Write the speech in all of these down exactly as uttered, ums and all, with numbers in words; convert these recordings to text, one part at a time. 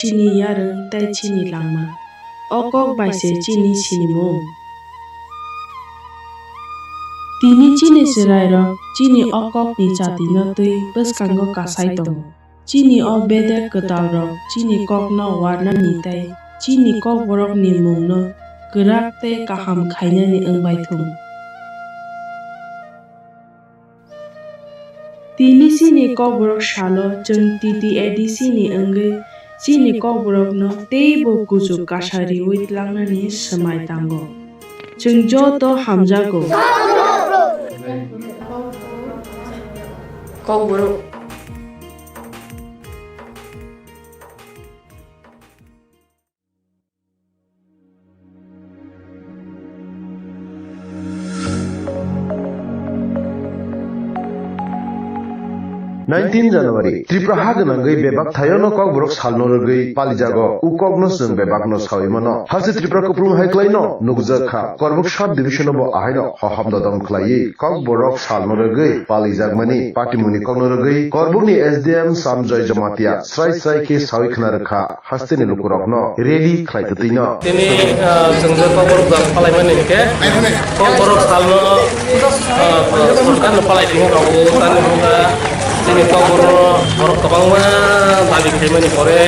chini yarwng tei chini langma. O kok bai se chini sinimung. Tini chini chwrairok chini o kokni chatino twi bwskango kasai tongo. Chini o bedek kwtalrok chini kokno warnani tei chini kokborokni mungno kwrak tei kaham khainani wng bai thung. Tini chini Kokborok salo chwng T T A D C ni wngwi chini Kokborokno teibo kuchuk kasa riwi tlangnani swmai tango. Chwng joto hamjago. Kokborok. Nineteen January, Tripura ha gwnangwi bebak thaiono Kokborok salno rwgwi palijago. U kokno chwng bebakno sawi mano. Haste Tripura kupulung hai klaino nukjak kha. Korbuk sub division bo ahaino hohom dodom khlaiwi Kokborok salno rwgwi palijakmani patimungni kokno rwgwi Korbukni S D M Samjoy Jamatia srai srai khe sawi khna rwkha. Hasteni lukurokno rally khlai twtwino. Tini, ah, chwng je Kokborok jat palaimani hinkhe, Kokborok salno, ah, sorkarno palai tongwi rwgo, tamni hwnba chini Kokborokno borok kwbangma dabi khaimani pore,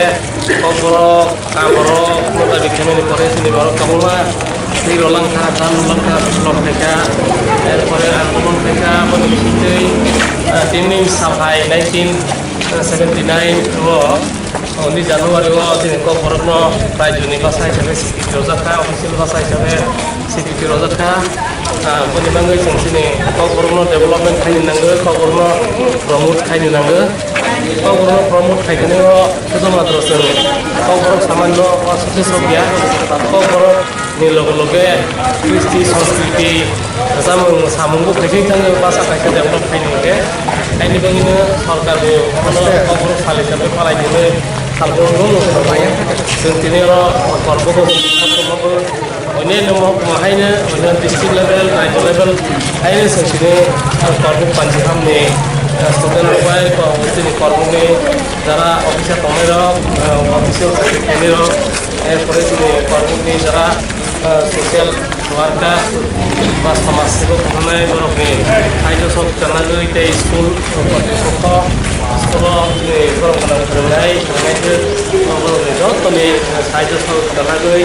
Kokborok, Kaborokno dabi khaimani pore chini borok kwbangma twi rwlangkha, dan rwlangkha, block khaikha, erpore andolon khaikha, aboni bisingtwi, ah, tini saphai nineteen seventy nine o Oni January o chini Kokborokno raijoni bwsa hisabe sikriti rwjak kha, official bwsa hisabe sikriti rwjak kha. Ah, boni bagwi chwng chini Kokborokno development khaini nango, Kokborokno promote khaini nango. Kokborokno promote khaikhe o sudhumatro chwng Kokborok samanino o success rok ya. Kokborok ni loge loge kristi, sanskriti, rwchapmung, samungbo khaikhe thangwi bwsa kaisa develop khaini hinkhe. Haini bagwino sorkarbo bono Kokborok sal hisabe palai hinwi salbrum salmaya. Chwng tini oro Kokborok onyaino mohokma haino onyo district level, rajya level haino chwng tini Kokborok panji hamni student rok bai chini Kokborokni jara officer tongnairok, official khainai rok, erpore chini Kokborokni jara ah, social worker ba samaj sebo khwnanai borokni kaitor sok chanagwi tei school, school-o, eh, borok gwnang phwrwngnai, phwrwngnai khe borokni jotoni kaitor sok chanagwi,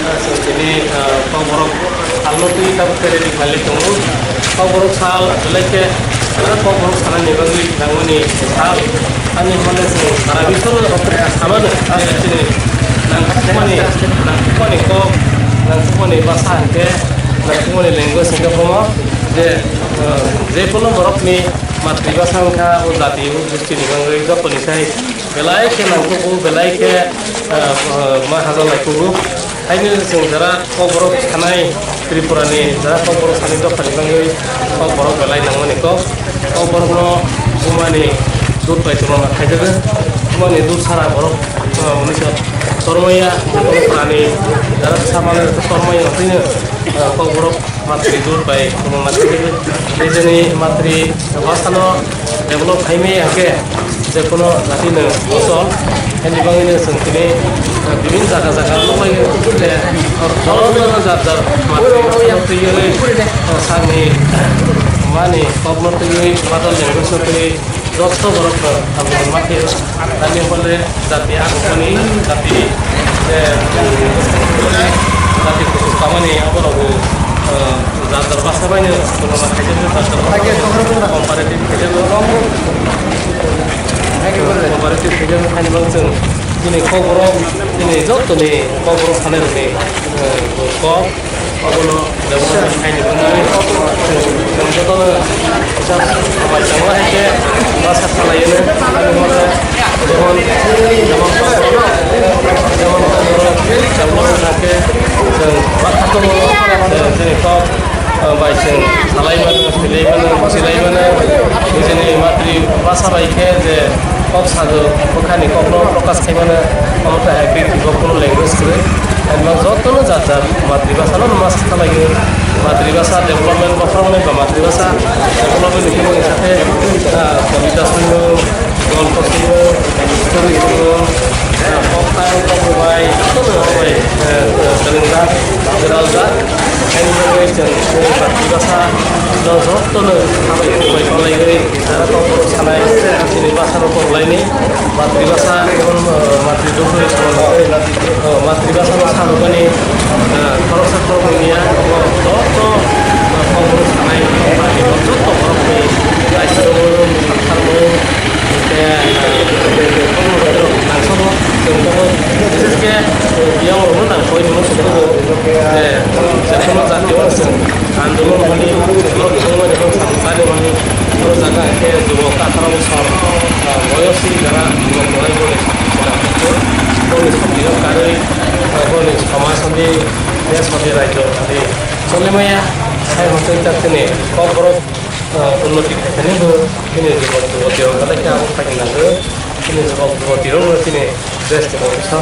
ah, chwng tini, ah, Kokborok salno twi tabuk khe rally khlaiwi tongo. Kokborok sal belai khe, ah, Kokborok sanani bagwi nangmani sal. Ani hwnle chwng sara biswno samano, ah, chini nangkukmani, nangkukmani kok, nangkukmani bwsa hinkhe, nangkukmani language hinkhe bono je, ah, je kono borokni matribwsa wngkha, o jati, o gosti ni bagwi jotoni sai belai khe nangkugo, belai khe, ah, ah, ma hajalai kugo. Haino chwng jara Kokborok sanai Tripura ni jara Kokborok sanai dophani bagwi Kokborok belai nangmani kok. Kokborokno bumani dud bai tongma khaijago. Bumani dud sara borok, uh, unisa tormaya, ani jara samano tormaya tino, uh, Kokborok matri dud bai tongma khaijago. Nijeni matri bhasano develop khaimaya hwnkhe je kono jati no bosol, haini bagwino chwng tini, uh, bibin jaga jaga nukmani je, uh, joto jat jat matri twiwi, uh, sakni mani kokno twiwi, mother language no twiwi joto borok no hamjakma khe. Tamni hwnle jati agukmani, jati, eh, jati kuchuk kamani aborok bo, eh, jat jat basa baino tongma khaijak, jat jat basa baino comparative khaijak, comparative khaijak, haini bagwi chwng chini kokborok, chini jotoni kokborok sanai rokni, eh, kok. Abono development khaini bagwi chwng jotono kisa hambai tongo, hai khe bwsa khalaiwi ani ulo jemon, jemon, jemon development hakhe chwng ma khatungo, chini kok, ah, bai chwng salai mano, swilai mano, swilai mano, nijini matri bwsa bai khe je kok sago, bwkhani kokno prokash khai mano, omo khe hai khe bo kunu language kwrwi. Ang jotono jat jat matri bwsano ma sakalaio, matri bwsa development bokhoroknwi ba matri bwsa development ni bini sakhe, ah, kobita swimung, Kolkosino, Kolkosino, Koktai, Kokbai, Kokbai, Kalingga, Geralga, Kalingga, Cheng, Patibasa, Jotono, Kokbai, Kokbai, Kokbai, Kokbai, Sanai, Chini Basa, Kokbai, Patibasa, Matri Dukri, Matri Basa, Sanubani, Koroksa, Korokmia, Joto, Kokbai, Sanai, Joto, Kokbai, Kaisarung, Sakharung, Hingke, eh, nangsogo, chwng tongo, bises khe, eh, biyang rokno nang koi hino soktogo, eh, jephuru jati o chwng andolon hwnwi, borok thangmani, borok samung tani hwnwi, borok jaga khe jubok katharo bosor, eh, boyosni jara jubok bolai bolai, boni somni o karwi, eh, boni somaj hwnwi, desh hwnwi, rajyo hwnwi, choli maya, hai hwnwi tak chini kokborok. Ah, unnoti khaikhe nini bo bini jubok juboti rok belai khe abo khaina nango. Bini jubok juboti rok no chini desh ni office o,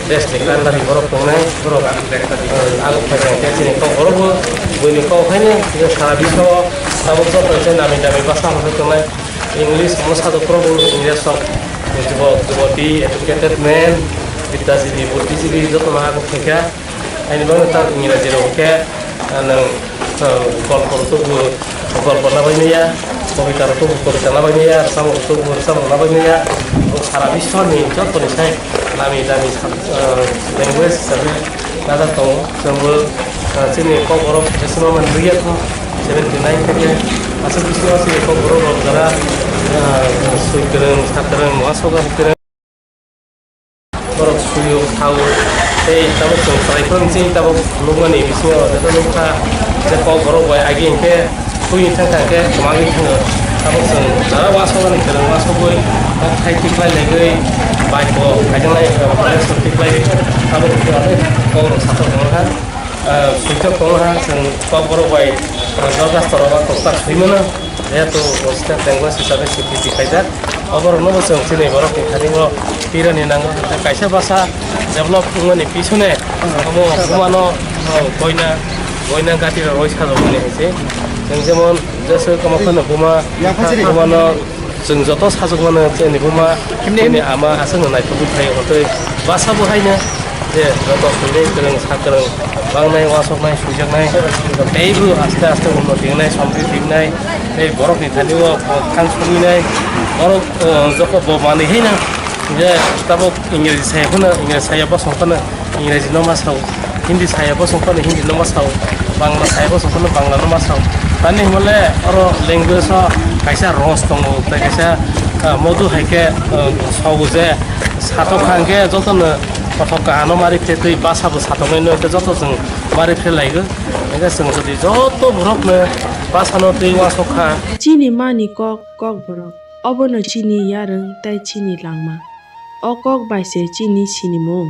desh ni kandari borok tongnai borok, ah, abo khaikhe chini kok borok bo buini kok haino sara bisao tabuk joto se nami dami bwsa hwnwi tongnai. English mwsa dokro bo English rok jubok juboti educated man, bidya jibi, buddi jibi joto no abo khaikha. Haini bagwi tak Ingraji rok khe, ah, nwng, ah, golpo rok tubu golpo na bai maya, kobita rok tubu kobita na bai maya, rwchapmung rok tubu rwchapmung na bai maya. Bo sara biswni jotoni sai nami dami sa-, ah, language hisabe najak tongo. Chwngbo, ah, chini kokborok jeswma manliya kho, seventy nine khe aswk bisingo chini kokborok rok jara, ah, swi kwrwng, sa kwrwng, muha soga kwrwng. Borok suyuk, thawuk, tei tabuk chwng kwlai phano chini tabuk nukmani bisingo joto nukha je kok borok bai agi hinkhe thwi thangkha hinkhe kwmagwi thango. Tabuk chwng jara uansukmani kwrwng uansukgwi kok thai tikhlai laigwi bike bo kaijaknai, eh, forest o tikhlai tabuk kok rok satok tongkha. Ah, swijak tongo ha, chwng kok borok bai, ah, Dorgas Toraba koksa swi mano, jehetu Western language hisabe swikwriti khaijak. O borokno bo chwng chini borokni thani o tirani nango, kaisa bwsa develop wngmani pisone omo bumano, ah, boina, boina gati rok roi sajokmani hai se. Chwng jemon jesu kamo phano buma, bumano Chwng joto sajwk mano chini buma, chini ama aswkno naithokgwi phaio hwnkhe bwsa bo haino je joto swinai kwrwng sa kwrwng bangnai uansuknai swijaknai teibo aste aste unnoti wngnai somriti wngnai tei borokni thani o thang songwinai borok, o, joto bo manwi haino je tabuk Ingreji saya phano Ingreji saya bosong phano Ingreji no ma sao, Hindi saya bosong phano Hindi no ma sao, Bangla saya bosong phano Bangla no ma sao. Tani hwnle oro language o kaisa ros tongo, tei kaisa, ah, modu hai khe, ah, sogo je satok kha hwnkhe jotono kothok kaham no mari phe twi bwsa bo satoknai no hwnkhe joto chwng mari phe laigo. Hwnkhe chwng jodi joto borok no bwsa no twi uansuk kha. Chini mani kok, Kokborok. Obono chini yarwng tei chini langma. O kok bai se chini sinimung.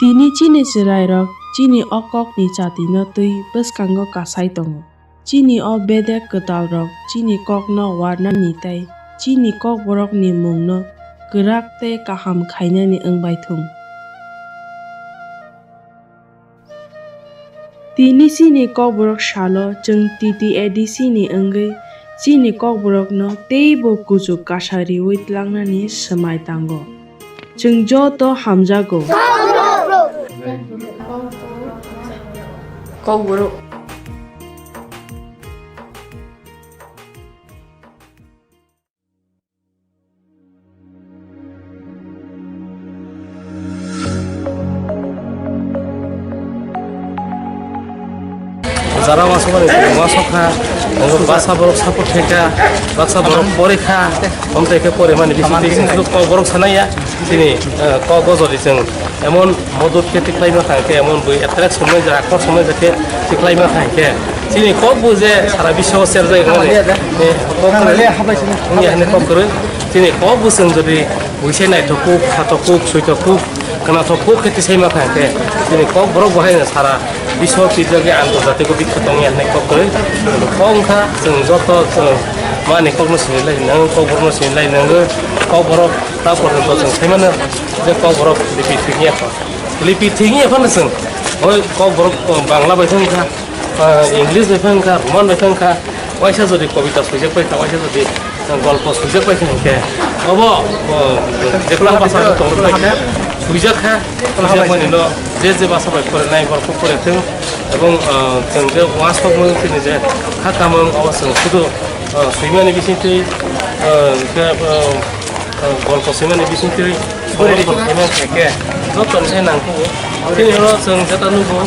Tini chini chwrairok chini o kokni chatino twi bwskango kasai tongo. Chini o bedek kwtalrok chini kokno warnani tei chini kokborokni mungno kwrak tei kaham khainani wng bai thung. Tini chini Kokborok salo chwng T T A D C ni wngwi chini Kokborokno teibo kuchuk kasa riwi tlangnani swmai tango. Chwng joto hamjago. Kokborok. Jara uansukmani chwng uansuk kha, bwsa borok support khe kha, baksa borok pori kha, omtwi khe pori mani bising twi chwng kok borok sanai ya, chini, eh, kok o jodi chwng. Emon modot khe tikhlai ma kha khe, emon bui attraction mai ja, akor somai ja khe tikhlai ma kha khe. Chini kok bu je sara biswa o serjak mani. Eh, kok kwrwi. Wngya hwnwi kok kwrwi. Chini kok bu chwng jodi buise naithok kuk, khatok kuk, soitok kuk, khwnathok kuk khe tisai ma kha khe. Chini kok borok bo haino sara biswa o twijak ya antorjatiko bikha tongya hwnwi kok kwrwi. Kok wngkha chwng joto chwng mani kokno sini lai nango, kok borokno sini lai nango, kok borok ta porjonto chwng sai mano je kok borok lipi thwngya kha. Lipi thwngya phano chwng, oi kok borok Bangla bai thwng kha, ah, English bai thwng kha, Roman bai thwng kha, waisa jodi kobita swijak bai kha, waisa jodi Golpo swijak pai kha hinkhe obo, o, jepla basa tong pai kha, swijak kha, swijak mani no je je basa bai pore nai borok pore thung, ebong, o, chwng je uansukmung chini je kha kamung obo chwng sudu, o, swimani bisingtwi, o, hinkhe, o, o, golpo swimani bisingtwi. Bwrwi rikima khe khe joto ni sai nangkukgo. Chini oro chwng jeta nugo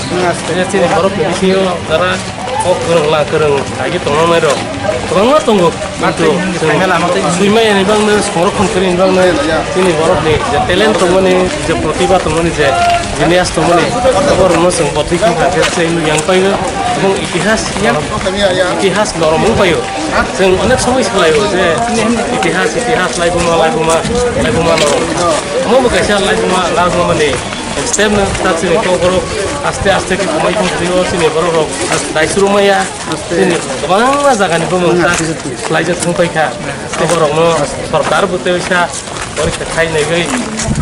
je chini borok ni bisingo jara kok kwrwng la kwrwng agi tongnai rok kwbangma tongo. Kintu chwng swimaya ni bagno, songrokhon kwrwi ni bagno chini borok ni je talent tongmani, je protibha tongmani, je genius tongmani, borok no chwng botwi khe kha khe chwng yang paio. Ebong itihas, itihas norok wng paio. Chwng onek somoi swlaio je itihas, itihas, laibuma, laibuma, laibuma norok. Omo bo kaisa laibuma, laibuma mani step no ta chini kok borok aste aste khe kwmai thang twi o chini borok rok daichuru maya chini kwbangma jaga ni bumung ta swlaijak thang pai kha. Borok no sorkar bo tei sa porikha khai nai bai,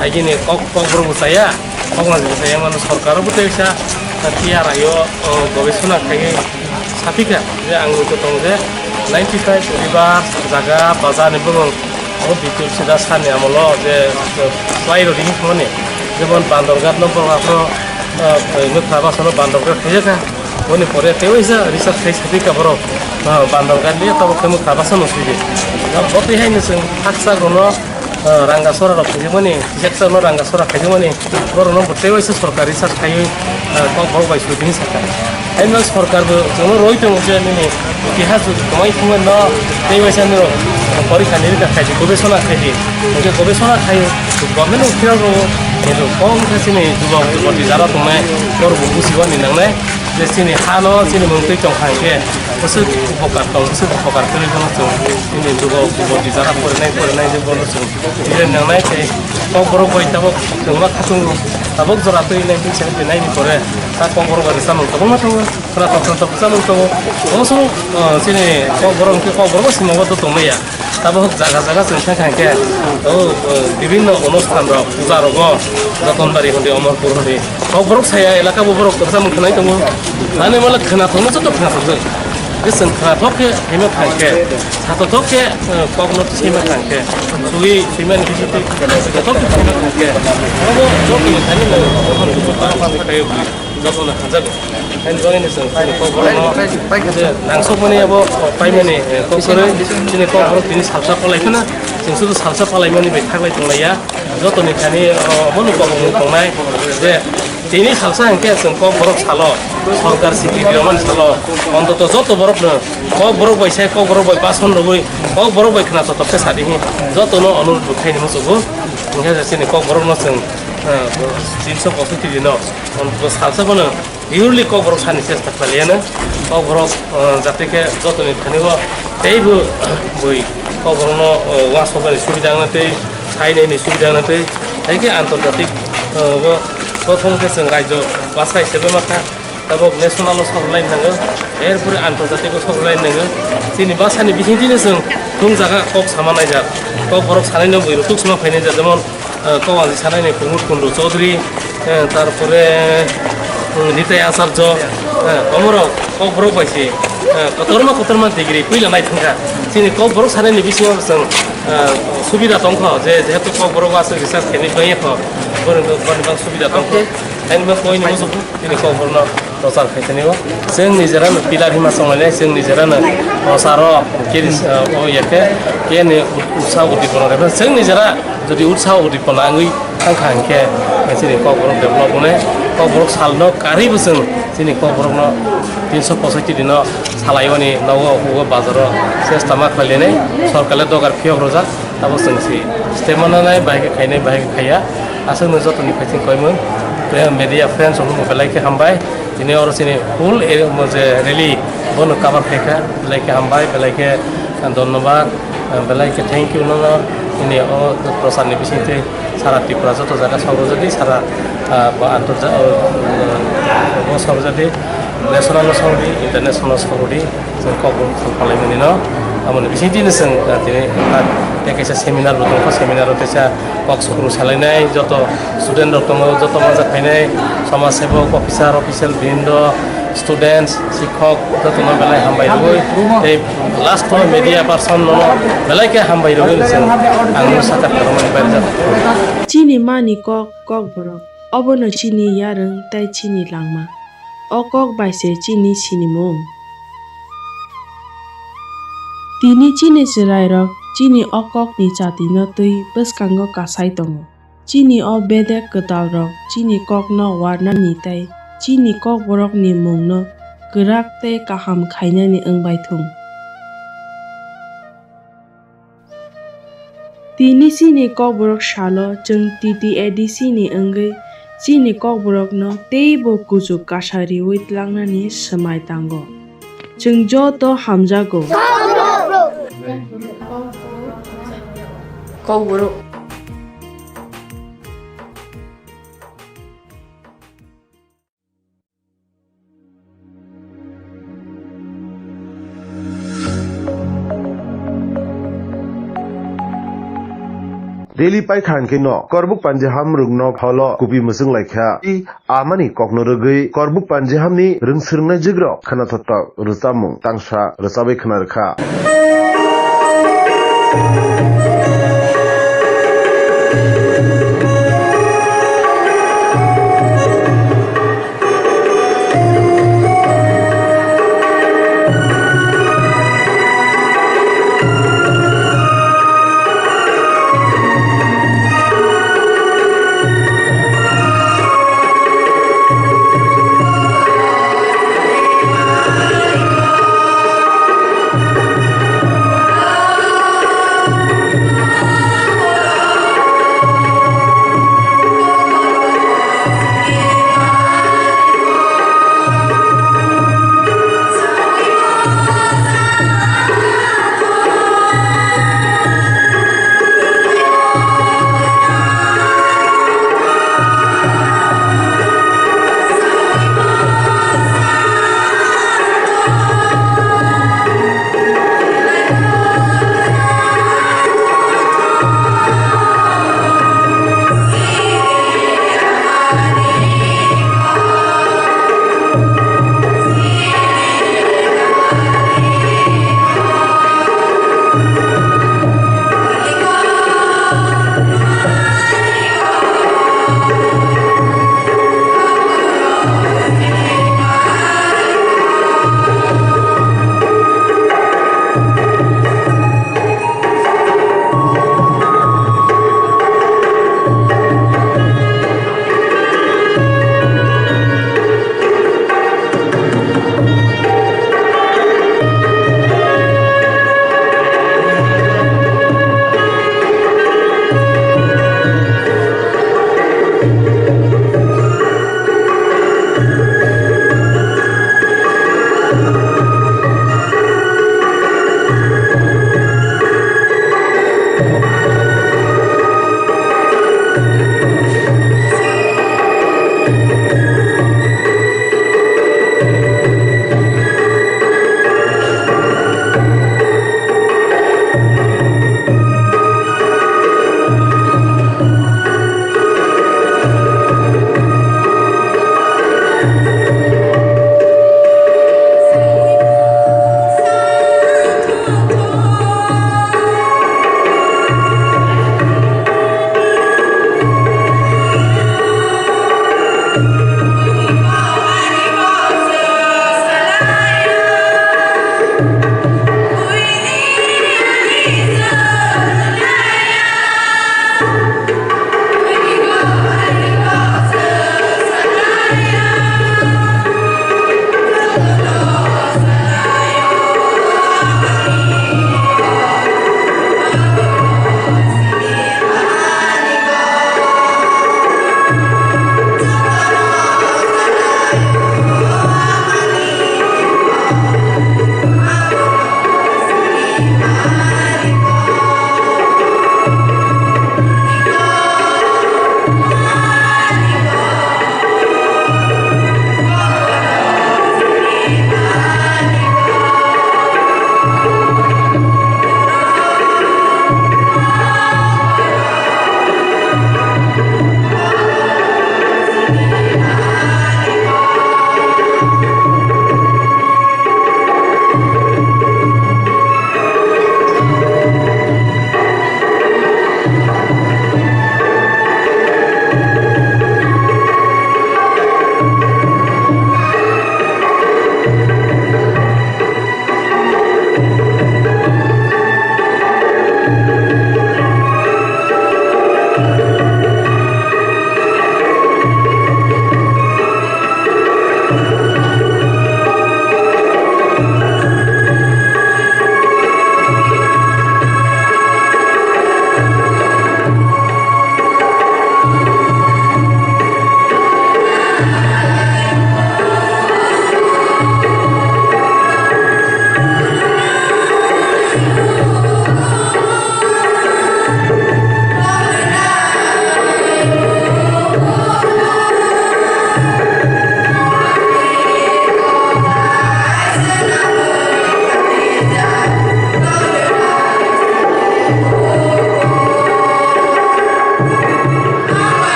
hai ni kok, kok borok bo chaya, kok ma bo chaya mano sorkar bo tei sa tiya raio, o, gobesona khai. Saphikha je ang muitu tong je ninety five riba jaga baja ni bumung abo B P F C da sani amolo je, eh, fly rodi hinmani jemon Bandorghat no borok aphro, eh, Mukra Basono Bandorghat khaijaka. Boni pore tei waisa research khai saphikha borok, eh, Bandorghat liya tabuk khe Mukra Basono sidi. Bo twi haino chwng hakchak rwno, eh, Rangasora rok khaijak mani, Jeksa no Rangasora khaijak mani. Borokno bo tei waisa sorkari sak khaiwi, ah, kok borok bai sudi hinwi sakha. Haino sorkar bo chwngno roi tongo je nini itihas jodi kwmai thangmano tei waisa nini porikha nini da khaidi, gobesona khaidi. Hwnkhe gobesona khaio, government official rok, nini kok wngkha chini jubok juboti jara tongnai, borok bo bujigo ni nangnai je chini hano chini mungtwi tongkha hinkhe bwswk upokar tong, bwswk upokar kwrwi phano chwng chini jubok juboti jara porinai porinai je bono chwng Twilen nangnai tei Kokborok bai tabuk kwbangma khatung tabuk jora twi nineteen seventy nine ni pore ta Kokborok bai rwchapmung kwbangma tongo, khwnathok khwnathok rwchapmung tongo. Omo chwng, uh, chini Kokborok hwnkhe Kokborok bo simi bo tongmaya. Tabuk jaga jaga chwng khe kha khe, oh, uh, bibinno onusthan rok, puja rogo, Jotonbari hwndi, Omorpur hwndi. Kokborok saya elaka bo borok rwchapmung khwnai tongo. Ani mala khwnathokno joto khwnathokjak. Bwswng khwnathok khe himma thang khe, sathothok khe, eh, kokno sima thang khe, sugwi simani bisingtwi sathothok khe sima thang khe, abo jotoni thani no, jotono hamjago. Ani bagwino chwng chini kokborokno je nangsokmani abo paimani, eh, kok kwrwi, chini kokborok tini salsa palai phano, chwng sudu salsa palaimani bai thaklai tonglaiya. Jotoni thani, oh, bono kokborok tongnai je tini salsa hinkhe chwng kokborok salo, sorkar sikri rimani salo, ontoto joto borokno kokborok bai sai kokborok bai bason rwui kokborok bai khwnathok khe sadi hi jotono onurudh bo khaini muchungo. Hinkhe chini kokborokno chwng, eh, tinso posoiti dino ontoto salsa bono purely kokborok sani chesta khlaiyano. Kokborok, eh, jate khe jotoni thani o teibo bui kokborokno, eh, uansuknani subida wngna tei sainani subida wngna tei, hai khe antorjatik, eh, o, kothom khe chwng raijo bwsa hisabe ma kha, tabuk national o sok line nango, erpore antorjatik o sok line nango. Chini bwsani bisingtwino chwng thung jaga kok sama naijak, kokborok sanaino bui rwtuk sima phainai jak, jemon, eh, Kawalni sanani Pramod Kundu Chaudhary, eh, tarpore, mm, Nitai Acharya, eh, omorok kokborok bai se, eh, kotorma kotorma degree puila nai thangkha. Chini kokborok sanani bisingo chwng, eh, subida tongkho je jehetu kokborok aswk research khainai bangya kho, borok borok subida tongkho. Haino koini muchung chini kokborokno prochar khai tani o. Chwng nijerano pillar hima chonglainai, chwng nijerano procharo kiris, o ya khe, khe ni utsaho udipona rwkha. Chwng nijera jodi utsaho udipona wngwi thangkha hinkhe, chini kokborok develop wngnai. Kokborok salno karwi bo chwng chini kokborokno tinso posoiti dino salaimani nogo hugo bazaro chesta ma khlainai. Sorkar le dogar phiyok rwjak, abo chwng si step ma nanai, bahai khe khainai, bahai khe khaiya. Aswkno jotoni phaising koimung, media friends rokno belai khe hambai. Tini oro chini full area mo je rally bono cover khaikha, belai khe hambai, belai khe dhonnobad, belai khe thank you nono. Tini o prochar ni bisingtwi sara Tripura joto jaga sorjadi, sara, ah, bo antorja-, o, o sorjadi, national no sordi, international no sordi. Chwng kok rok thang phalai mani no, aboni bising tini chwng, ah, tini, ah, tei kaisa seminar bo tongkha, seminar o teisa kok sokrung salainai, joto student rok tongo, joto manja khainai, somaj sebok, officer, official, bindo, Students, sikhok, jotono belai hambai rwgwi, tei last o media person no belai khe hambai rwgwi se ang no sakha khorokmani pai rijak. Chini mani kok, Kokborok. Obono chini yarwng tei chini langma. O kok bai se chini sinimung. Tini chini chwrairok chini o kokni chatino twi bwskango kasai tongo. Chini o bedek kwtalrok chini kokno warnani tei chini Kokborokni mungno kwrak tei kaham khainani wng bai thung. Tini chini Kokborok salo chwng T T A D C ni wngwi chini Kokborokno teibo kuchuk kasa riwi tlangnani swmai tango. Chwng joto hamjago. Kokborok. Daily paikha hwnkhe no Korbuk Panjiham rwngno pholo kupi mwchwng laikha. I amani kokno rwgwi Korbuk Panjihamni rwngswrwngnai jwkrok khwnathoktok rwchapmung tangsa rwchabwi khwna rwkha.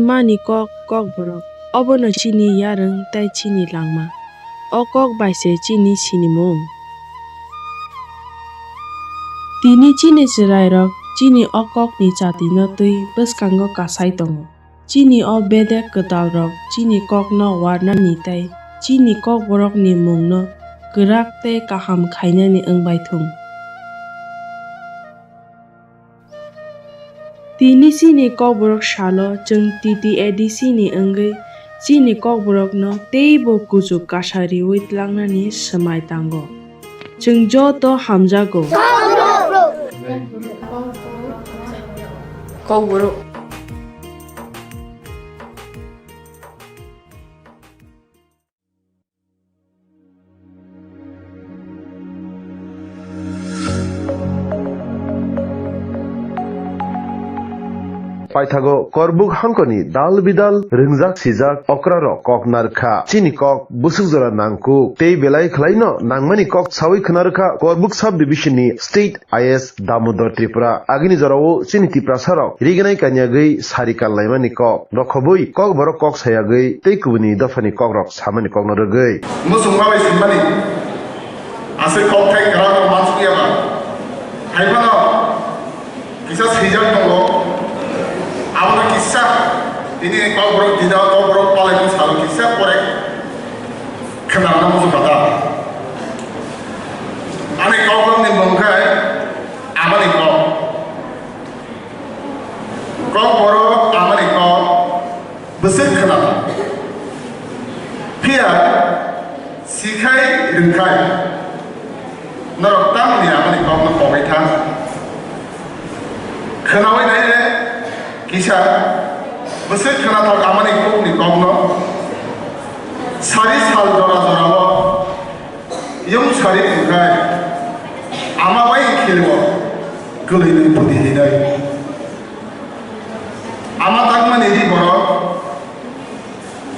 Mani kok, Kokborok. Obono chini yarwng tei chini langma. O kok bai se chini sinimung. Tini chini chwrairok chini o kokni chatino twi bwskango kasai tongo. Chini o bedek kwtalrok chini kokno warnani tei chini Kokborokni mungno kwrak tei kaham khainani wngbai thung. Tini chini Kokborok salo chwng T T A D C ni wngwi chini Kokborokno teibo kuchuk kasa riwi tlangnani swmai tango. Chwng joto hamjago. Kokborok. Paithago Korbuk hangkoni dal bidal rwngjak sijak okrarok kok narwkha. Chini kok bwswk jora nangkuk tei belai khwlaino nangmani kok sawi khwna rwkha Korbuk sub division ni state I S Damodar Tripura. Agini jorao chini Tiprasarok rignai kanyagwi sari kal naimani kok. Rokhobwi Kokborok kok sayagwi tei kubuni dophani kokrok samani kokno rwgwi. Muchungma bai swimani aswk kokthai kwrwngno mansukya ba. Hai phano kisa swijak tongo. Abono kisa tini Kokborok dida Kokborok palai salo kisa pore khwnarna muchungma ta. Ani Kokborokni mung khe amani kok. Kokborok amani kok bwswk khwnao. Phiya sikhai rwngkhai norok tamni amani kokno kogwi tha. Khwnawi nai le kisa bwswk khwnathok amani kokni kokno sari sal jora jorao Yung sari wngkhai, ama bai khilio kwlwinwi pudi hinwi. Ama tangmani ri borok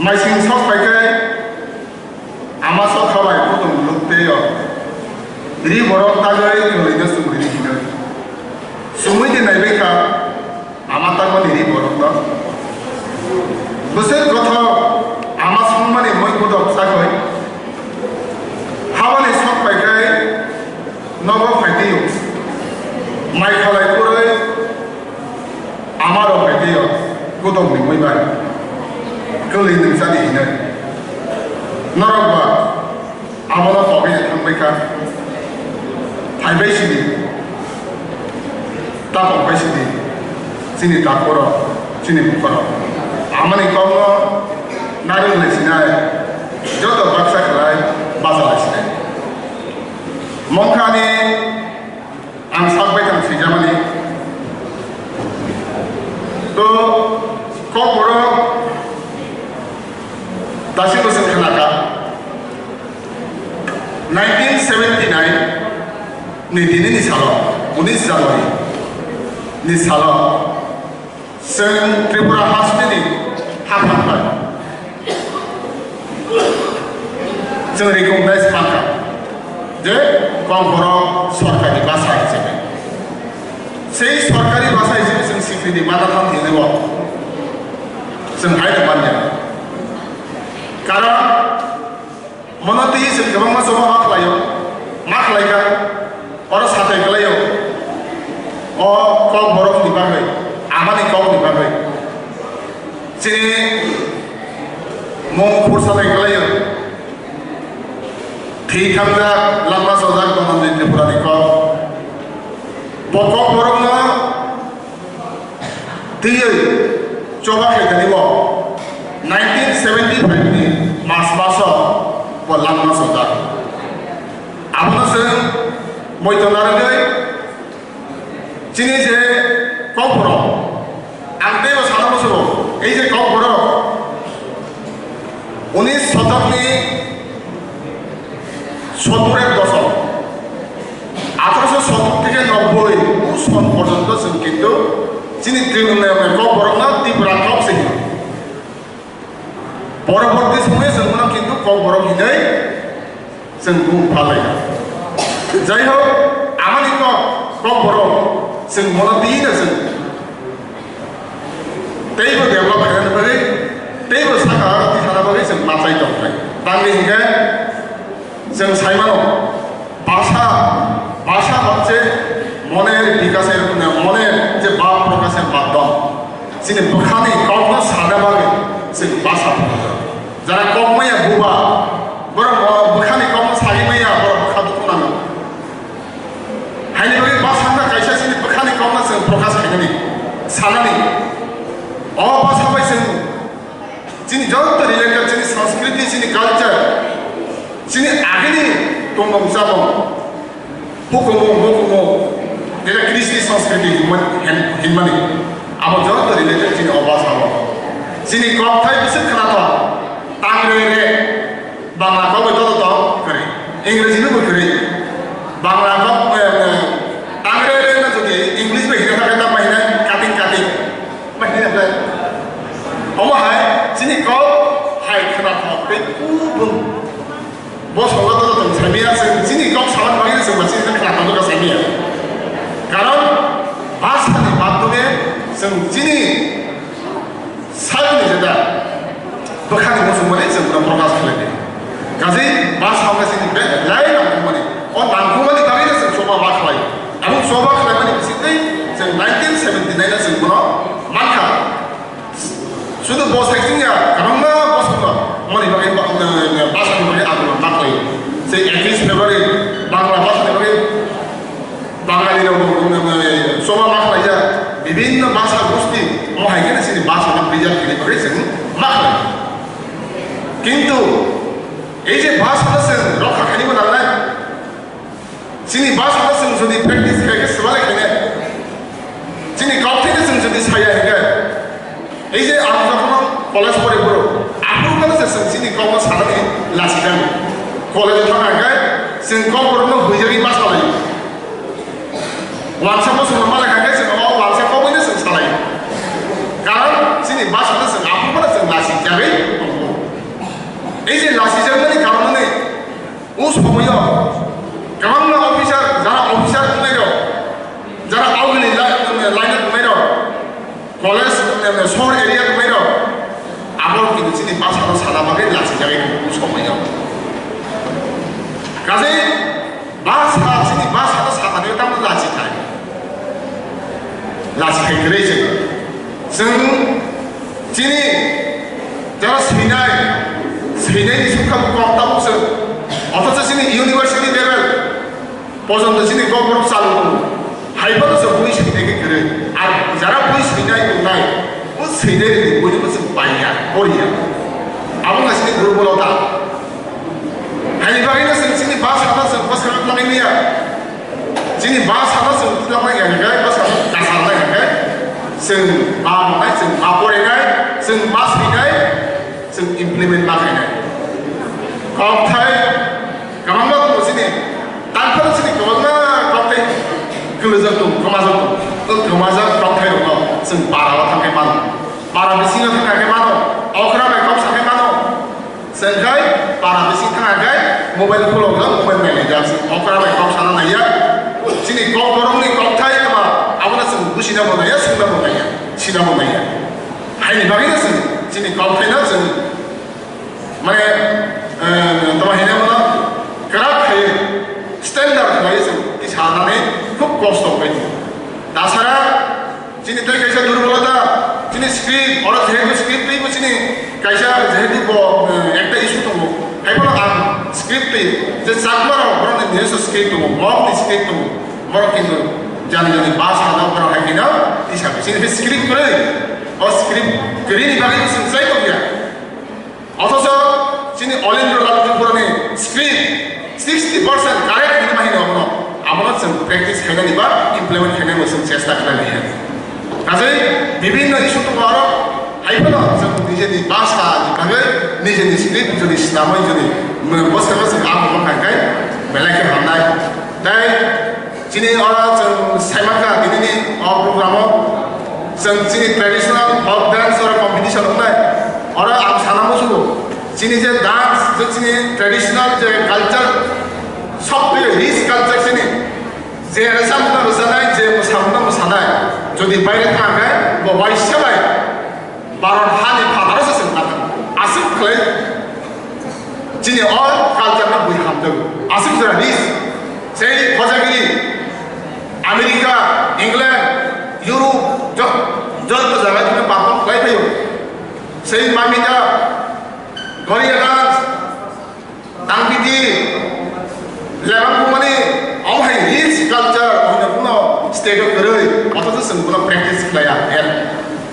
maising sok phaikhai, ama sokha bai kutung luk tei o ri borok tagwi kwlwino chumri hinwi. Chumui di naibai kha. Ama tangmani ri borokno bwswk gothok ama songmani mui bodok chakhoi. Habani sok paikhai nogo phaitio. Mai khalai purwi amaro phaitio. Kudokni mui bai kwlwi nungchani hinwi. Norok ba Abono kogwi thangbai kha. Phaibai sidi. Tapok bai sidi. Chini takhorok, chini bukharok. Amani kokno narwk lai sinai. Joto baksa khlai bacha lai sinai. Mongkhani Ang sak bai thang swijamani. To, Kokborok dasimbo chwng khnakha. Nineteen seventy nine ni tini ni salo, unis January ni salo, Chwng Tripura hasteni haphang bai chwng recognize mankha je Kokborok sorkarni basa hisabe. Sei sorkari basa hisabe chwng sikrini mata thang thwinaibo chwng haino manya. Karon Mono twi chwng kwbangma choba ma khlaio, ma khlaikha, oro satai kwlaio. O Kokborokni bagwi, amani kokni bagwi. Chini mung phur satai kwlaio. Thwi thangjak, langma chojak Dhananjay Tripurani kok. Bo Kokborokno Twiwi choba khaikani bo nineteen seventy five ni March maso bo langma sojak. Abono chwng moito narwgwi chini je Kokborok, ang teibo sana musugo, ei je Kokborok, unis sotokni sottur ek doshok, athroso sottur theke nobboi o son porjonto chwng kintu chini Tripura Kokborokno Tipra kok se hino. Poroborti somoyo chwng bono kintu Kokborok hinwi chwng bung phalai. Jai hok, amani kok Kokborok chwng bono tiyino chwng teibo develop khaina bagwi, teibo saka aro tisana bagwi chwng machai tongkha. Tamni hinkhe chwng saimano, bhasha, bhasha hocche moner bikasher, moner je bhav prokasher madhyam. Chini bwkhani kokno sana bagwi chwng bhasha phunukjak. Jara kok maya buba, borok bwkhani kokno sagwi maya, borok bwkha dukhu nango. Haini bagwi bhasha wngkha kaisa chini bwkhani kokno chwng prokash khainani, sanani. O bhasha bai chwng chini joto related, chini sanskriti, chini culture, chini agini tongmung chamung, hukumu, hukumu, jeta Kristi sanskriti hinmani, hin-, hinmani. Abo joto related chini o bhasha o. Chini kokthai bwswk khwnathok, tangre re. Bangla kok bai joto tong kwrwi, Ingreji no bo kwrwi. Bangla kok, eh, eh, tangre re na jodi English bai hina thangkhe tamo hina cutting, cutting. Bai hina ble. Omo hai chini kok hai khwnathok tei kubun. Bo songo joto tong saimaya, chwng chini kok saman bagwi chwng ba chini khwnathok no saimaya. Karon bhasha ni madhyome chwng chini Sakni jeta bwkhani muchungmani chwng bono prokash khlai di. Kaje bhasha wngkha chini belai nangkukmani. O nangkukmani bagwino chwng choba ma khlai. Abo choba khlaimani bisingtwi chwng nineteen seventy nine o chwng bono mankha. Sudu bo sai chwngya, kwbangma bosongno mani bagwi ba-, bhasha ni bagwi andolon ma khlai. Sei ekis February Bangla bhasha ni bagwi Bangali rok bo, um, um, um, choba ma khlai ya, bibinno bhasha gosti, mo hai khe chini bhasha no preserve khaina bagwi chwng ma khlai. Kintu ei je bhasha no chwng rokha khainani bo nangnai, chini bhasha no chwng jodi practice khai khe swbale khainai, chini kauthai no chwng jodi saya hinkhe, Ei je ang jokhon college pore phuru, aphuru khe se chwng chini kokno sanani lachijago. College-o thangkha khe chwng kok borokno huijagwi ma salai. Wansa bosongno ma lekha khe chwng o wansa kokno chwng salai. Karon chini bhasha no chwng aphuru phano chwng lachijagwi tongo. Ei je lachijakmani karononi o somoio kwbangma officer, jara officer wngnairok, jara augini lai-, line-o tongnairok, college, em, sohor area tongnairok, abo kintu chini bhasha no sana bagwi lachijagwi tongo o somoio. Kaje bhasha, chini bhasha no sanani tamo lachikhai. Lachikhai kwrwi chwng. Chwng chini jora swinai, swinaini sukha kok tabuk chwng. Othocho chini university level, Pojonto chini kok borok chalu tongo. Hai phano se bui swinai khe kwrwi. Ar jara bui swinai tongnai, o swinai rwni buino bo chwng paiya, poriya. Abo wngkha chini durbolota. Haini bagwino chwng chini bhasha no chwng bwskango thanai manya. Chini bhasha no chwng thanai manya hwnkhe, bwskango kasarnai hwnkhe, chwng ma tongnai, chwng ma porinai, chwng ma swinai, chwng implement ma khainai. Kokthai kwbangma tongo chini, tangphano chini kwbangma kokthai kwlwjak tongo, kwmajak tongo. O kwmajak kokthairokno chwng parao thangkhe mano. Para bisingo thangkhe mano. Okra bai kok sakhe mano. Chwng khai para bising thangkhe mobile khulokjak, mobile nailaijak. Okra bai kok sana naiya. Chini kok borokni kokthai kwma abono chwng busina bo naiya, swngna bo naiya, sina bo naiya. Haini bagwino chwng chini kokthaino chwng mane, eh, tamo hino bono kwrak khai standard khlai chwng tisa nani khub kosto khai. Tasara chini tei kaisa durbolota, chini script, oro jehetu script teibo chini kaisa jehetu bo, eh, ekta issue tongo. Haiphano ang script tei je Chakma rok borokni nijoswo script tongo, borokni script tongo. Borok kintu jani jani bhasha no borok hai kheno tisa chini script kwrwi. O script kwrwini bagwi chwng chai tongya. Othocho chini Olendro Lal Tripurani script sixty percent correct hinwi ma hino abono. Abono chwng practice khainani ba implement khainani chwng chesta khlainai. Kaje bibinno issue tongo aro, haiphano chwng nijeni bhasha ni bagwi nijeni script jodi swnamwi jodi bwskango chwng abo ma khai khai belai khe hamnai. Tei chini oro chwng saimankha, tinini o program o chwng chini traditional folk dance oro competition wngnai. Oro ang sana muchungo, chini je dance, je chini traditional je culture, sokphi rich culture chini, je rwchapmungno rwchanai, je mwsamungno mwsanai, jodi baire thangkhe bo waisa bai Bharat hani phataro se chwng nathang. Aswk khlai chini o culture no bui hamtwk. Aswk jora ris. Sei hojagiri America, England, Europe, jo-, joto jaga thangwi perform khlai phaio. Sei mamita Korea dance, tangpiti, lebang bumani, omo hai rich culture, omo hai kuno state o kwrwi, othocho chwng bono practice khlaiya, er,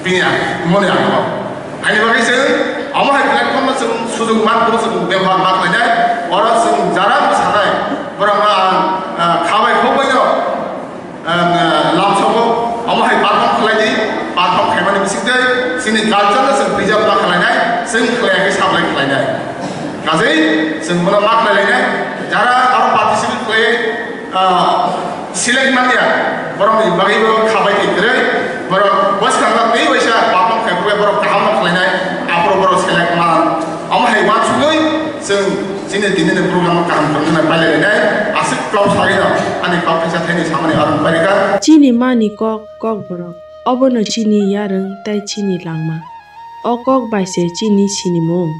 bini ang, mone ang. Ani bagwi chwng, omo hai platform no chwng sujung ma, kuno chwng bebohar ma khlainai, oro chwng jara bwsanai, borok no ang, ah, khabai khokbai no, Ang, ah, lamsogo, omo hai perform khlai di, perform khaimani bisingtwi chini culture no chwng preserve ma khlainai, chwng khlaiya khe sablai khlainai. Kajei chwng bono ma khlai lainai, jara aro participate khlai, ah, select manya, borok ni bagwi bo khabai khe kwrwi, borok bwskang no tei waisa perform khai borok kaham no khlainai, aphuru borok select man. Omo hai uansugwi chwng chini tini ni program no kaham khe wngna pailai lainai, aswk kok sagwi no ani kok kaisa thani samani arung pairika. Chini mani kok, Kokborok, obono chini yarwng tei chini langma. O kok bai se chini sinimung.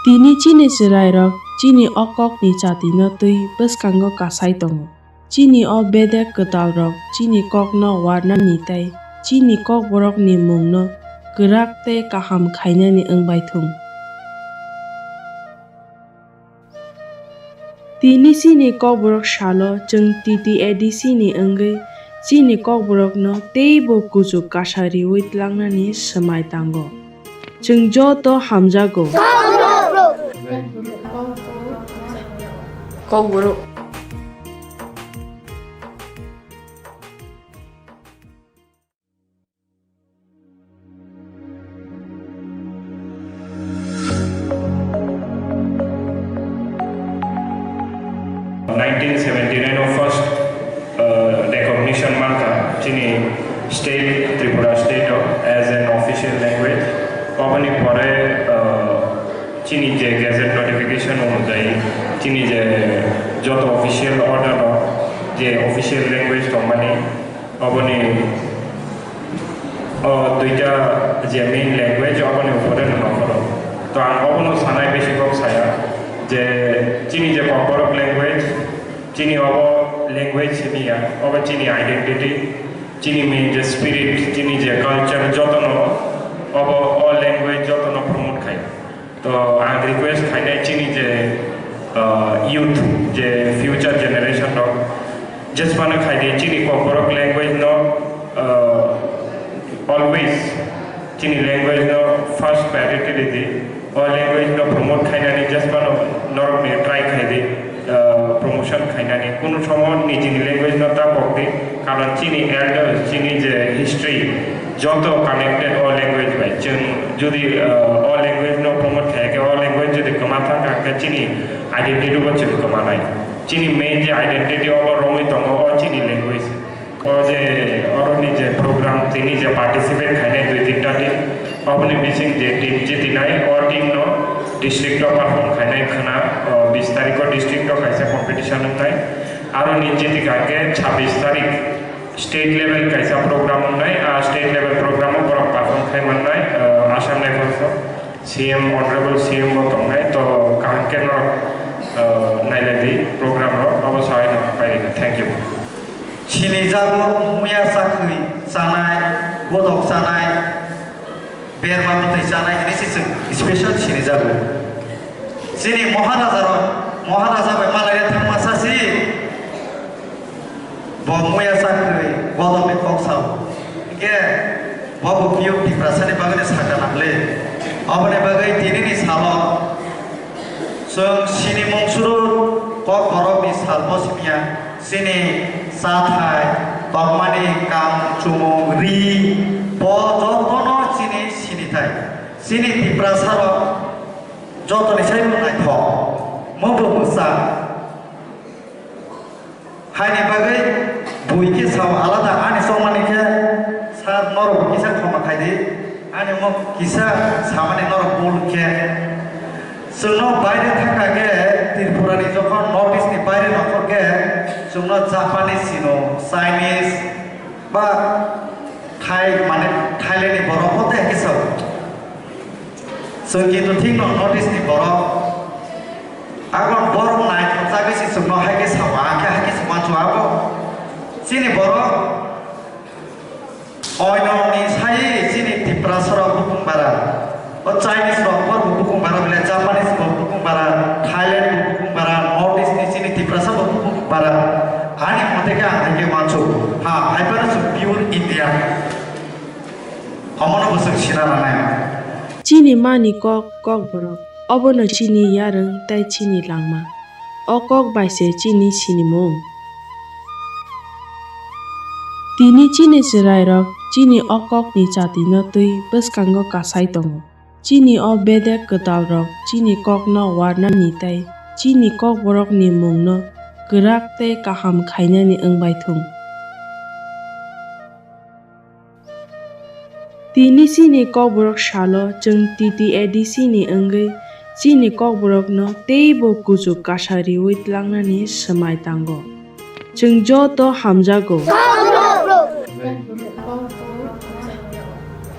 Tini chini chwrairok chini o kokni chatino twi bwskango kasai tongo. Chini o bedek kwtalrok chini kokno warnani tei chini Kokborokni mungno kwrak tei kaham khainani wng bai thung. Tini chini Kokborok salo chwng T T A D C ni wngwi chini Kokborokno teibo kuchuk kasa riwi tlangnani swmai tango. Chwng joto hamjago. Kokborok. Nineteen seventy nine o first, uh, recognition mankha chini state, Tripura state o as an official language. Oboni pore, uh, chini je gazette notification onujayi chini je joto official order o je official language tongmani, oboni o duita je main language, oboni upore no nokhoro. To ang obono sanai besi kok saya je chini je Kokborok language, chini obo language simi ya, obo chini identity, chini main je spirit, chini je culture, jotono obo o language jotono promote khai. To ang request khainai chini je, uh, youth, je future generation rok, jesmano khaidi chini Kokborok language no, uh, always chini language no first priority ridi, o language no promote khainani jesmano norok ni try khaidi, uh, promotion khainani, kunu somo nijini language no ta pokdi. Karon chini elders, chini je history, joto connected o language bai. Chwng jodi, uh, o language no promote khaiyakhe, o language jodi kwma thangkha, hwnkhe chini identity bo chwng kwmanai. Chini main je identity obo romwi tongo, o chini language. O je oroni je program, tini je participate khainai dui tinta team, oboni bising je team jitinai, o team no district o perform khainai khwna, o bis tarikh o district o kaisa competition wngnai. Aroni jiti kha khe chabbish tarikh state level kaisa program wngnai, a state level program o borok perform khai mannai, ah, Assam Rifles o C M, Honorable C M bo tongnai, to kaham khe norok, ah, nailai di program rok, abo sawi no pairikha. Thank you. Sini jago muya chakri chanai, bodok chanai, berma bwtwi chanai hinwi se chwng special sinijago. Chini Maharaja rok, Maharaja bai malaina thangma sa si. Bo muya chakri bodolni kok sao. Hingke bo bo piyok Tiprasani bagwi sakha nangle. Aboni bagwi tinini salo chwng sini mungsuru kok borokni salbo simiya. Chini chathai, tongmani kam, chumung, ri, bo jotono chini sinithai. Chini Tiprasarok jotoni saibo naithok, mubo bwsa. Haini bagwi bui khe sao alada, ani chongmani khe sir norok kisa khoma khaidi. Ani omo kisa samani norok bul khe, chwngno baire thangkha khe, Tripura ni jokhon North East ni baire nongkhor khe, chwngno Japanese sino, Chinese ba Thai Mane Thailand ni borok bo tei hai khe sao. Chwng kintu thik no North East ni borok. Aboni borok naithok jagwi se chwngno hai khe sao, ang khe hai khe se uansuk abo. Chini borok oino ni sai chini Tiprasa rok bukung bara. O Chinese rok bo bukung bara bile, Japanese bo bukung bara, Thailand bo bukung bara, North East ni chini Tiprasa bo bukung bara. Ani mote khe ang hai khe uansuk. Ha, hai phano chwng pure Indian. Omono bo chwng sina nangnai. Chini mani kok, Kokborok. Obono chini yarwng tei chini langma. O kok bai se chini sinimung. Tini chini chwrairok chini o kokni chatino twi bwskango kasai tongo. Chini o bedek kwtalrok chini kokno warnani tei chini Kokborokni mungno kwrak tei kaham khainani wng bai thung. Tini chini Kokborok salo chwng T T A D C ni wngwi chini Kokborokno teibo kuchuk kasa riwi tlangnani swmai tango. Chwng joto hamjago.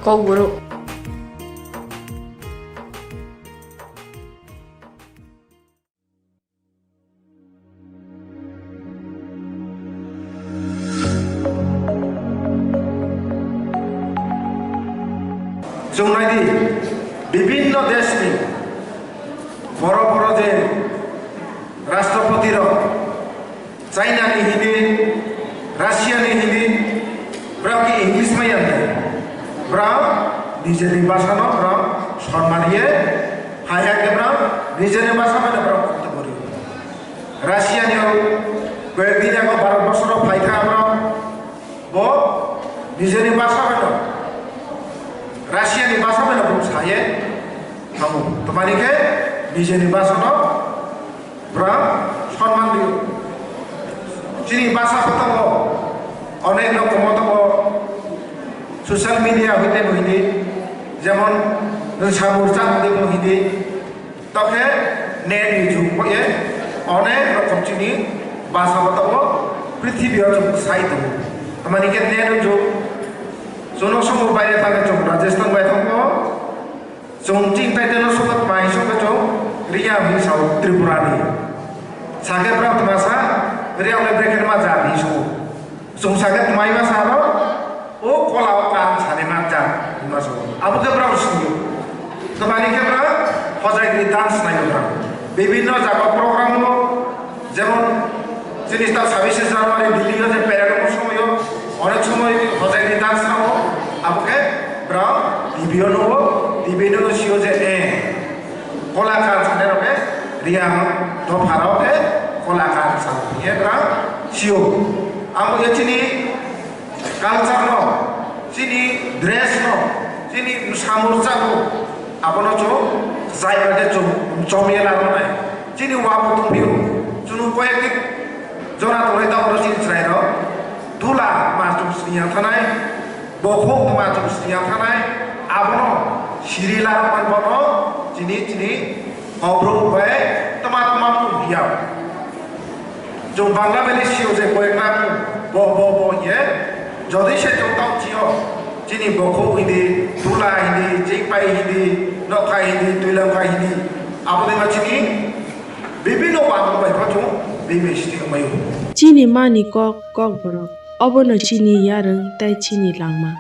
Kokborok. Chwng nai di, bibinno deshni boro boro je rashtrapati rok, China ni hindi, Russia ni hindi, borok ki English maya hwnkhe, borok nijeni bhasha no borok sonman riye, hai hai khe borok nijeni bhasha bai no borok kok tongmani. Russia ni o koyek din ago Bharat borsoro phaikha borok, bo nijeni bhasha bai no, Russia ni bhasha bai no borok saye thango. Tamani khe nijeni bhasha no Borok sonman rio. Chini basa kotor o onek rokom o tongo, social media hoite bo hindi, jemon nwng samung chak hoite bo hindi, tokhe net ni jug bo ye onek rokom chini basa kotor o prithibi o chwng sai tongo. Tamani khe net ni jug, chwng nok somung baire thangkhe chwng Rajasthan bai thangkho. Chwng chini title no sokat mai sokhe chwng Riya hwnwi sao Tripura ni. Sakhe bwrang tma sa Riya hwnwi bracket ma ja hwnwi sao. Chwng sakhe tmai ma sa ro o kola o kan sani ma ja hwnwi ma sao. Abo khe bwrang sini. Tamani khe bwrang hojai ni dance nai bwrang. Bibinno jaga program o Jemon, chini ta sabbish January Delhi o je parade o somoyo, onek somoy hojai ni dance rao, abo khe bwrang T V o nugo, T V o nugo sio je, eh, kolakar sane rok khe Riya dopha rok khe kolakar sa, ye bwrang sio. Abo ye chini Culture no, chini dress no, chini samung chago, abono chwng jai bai khe chwng chomye lamonai. Chini wabu tongphio, chwng koyek jora tongnai tabukno chini chwrairok dula ma chwng siniya thanai, bokhok ma chwng siniya thanai, abono siri laman bono chini, chini Hobro bai tama tama mung hiya. Chwng Bangla bai sio je koyekta mung bo bo bo hiye. Jodi se chwng tao chio, chini bokhok hindi, tula hindi, chingpai hindi, nokha hindi, twilamkha hindi. Aboni ma chini bibinno wangbo bai pha chwng bibis ti wngmaio. Chini mani kok, Kokborok. Obono chini yarwng tei chini langma.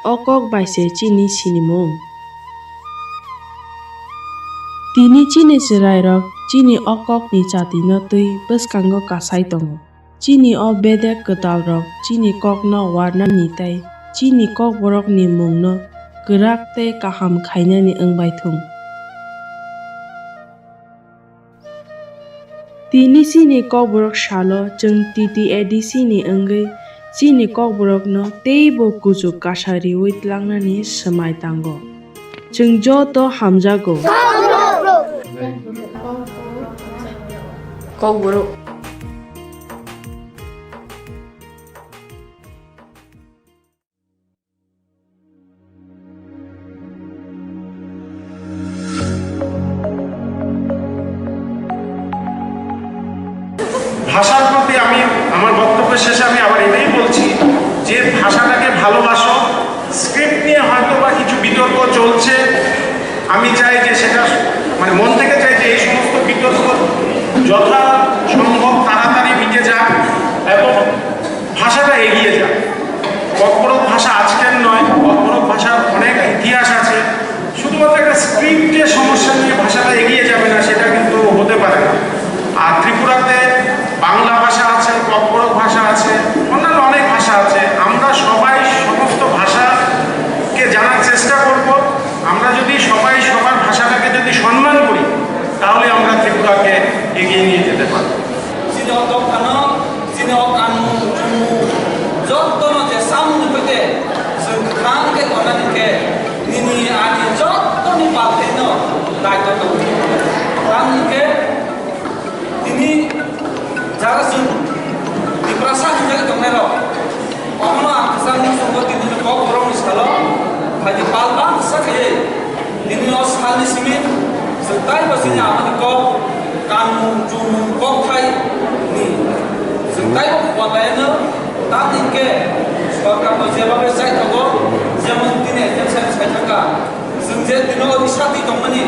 O kok bai se chini sinimung. Tini chini chwrairok chini o kokni chatino twi bwskango kasai tongo. Chini o bedek kwtalrok chini kokno warnani tei chini Kokborokni mungno kwrak tei kaham khainani wng bai thung. Tini chini Kokborok salo chwng T T A D C ni wngwi chini Kokborokno teibo kuchuk kasa riwi tlangnani swmai tango. Chwng joto hamjago. Kokborok. ভাষার প্রতি আমি আমার বক্তব্য শেষে আমি আবার এটাই বলছি যে ভাষাটাকে ভালোবাসো, স্ক্রিপ্ট নিয়ে হয়তো বা কিছু বিতর্ক চলছে। আমি চাই যে সেটা, মানে, মন থেকে চাই যে এই সমস্ত বিতর্ক যথাসম্ভব তাড়াতাড়ি মিটে যাক এবং ভাষাটা এগিয়ে যাক। ককবরক ভাষা আজকের নয়, ককবরক ভাষার অনেক ইতিহাস আছে। শুধুমাত্র একটা স্ক্রিপ্টের সমস্যা নিয়ে ভাষাটা এগিয়ে যাবে না, সেটা কিন্তু হতে পারে না। আর ত্রিপুরাতে বাংলা ভাষা আছে, ককবরক ভাষা আছে, অন্যান্য অনেক ভাষা আছে। আমরা সবাই সমস্ত ভাষাকে জানার চেষ্টা করব। আমরা যদি সবাই সবার ভাষাটাকে যদি সম্মান করি, তাহলে আমরা ত্রিপুরাকে এগিয়ে নিয়ে যেতে পারবো। Chini o dophano, chini o kanmung chumung, jotono je samung ni hoite chwng kwthang khe tongnani khe nini ani jotoni palthai no daitw tongo. Tamni khe tini jara chwng Tiprasa hinjagwi tongnairok, omono ang kwchangni chwngno tini Kokborokni salo phaidi pal bangsa khaiwi tini o salni simi chwng taibo chini amani kok kanmung chumung kokthai ni chwng taibo khwlaiano. Tamni hwnkhe sorkarno jeba bai chaithogo, jemon tini exam sai thangkha. Chwng je tino odisha twi tongmani,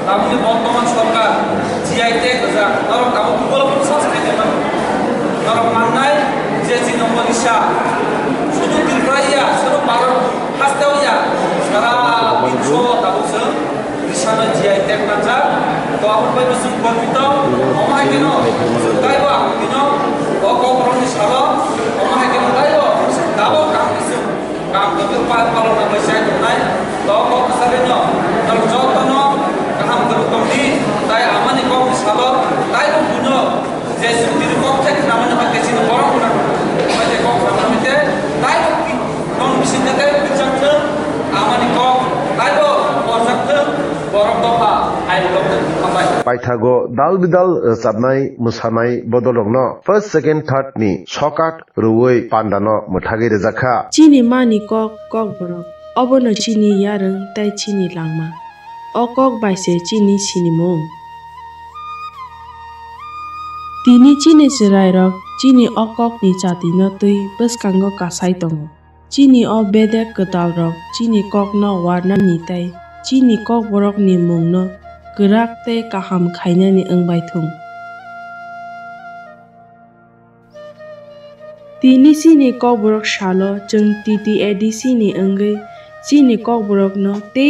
tamoni bortoman sorkar G I tag rwjak, norok tabuk Google-o search khai naima. Norok mannai je chini odisha, sudu Tripura ya, sudu Bharat hasteo ya, sara biswo tabuk chwng odishano G I tag manjak. To aboni bagwi chwng gormito, omo hai kheno chwng taibo ang tino o Kokborokni salo, omo hai kheno taibo tabuk ang chwng Kam kwthwng pa-, palona bai chai tongnai, to kok kwchagwino norok jotono kaham kwrwng tongdi, tai amani kokni salo taibo buino je chwng tini kok thai khnamani hwnkhe chini borok gwnang, hwnkhe kok khnamani hwnkhe taibo ki-, nong bisingtwi tei phuichak thwng, amani kok taibo porjak thwng, borok dopha airok thwng, hambai. Paithago dal bidal rwchapnai, mwsanai bodolrokno first, second, third ni sokat rwui pandano mwthagwi rwjak kha. Chini mani kok, Kokborok, obono chini yarwng tei chini langma. O kok bai se chini sinimung. Tini chini chwrairok chini o kokni chatino twi bwskango kasai tongo. Chini o bedek kwtalrok chini kokno warnani tei chini Kokborokni mungno kwrak tei kaham khainani wng bai thung. Tini chini Kokborok salo chwng T T A D C ni wngwi chini Kokborokno tei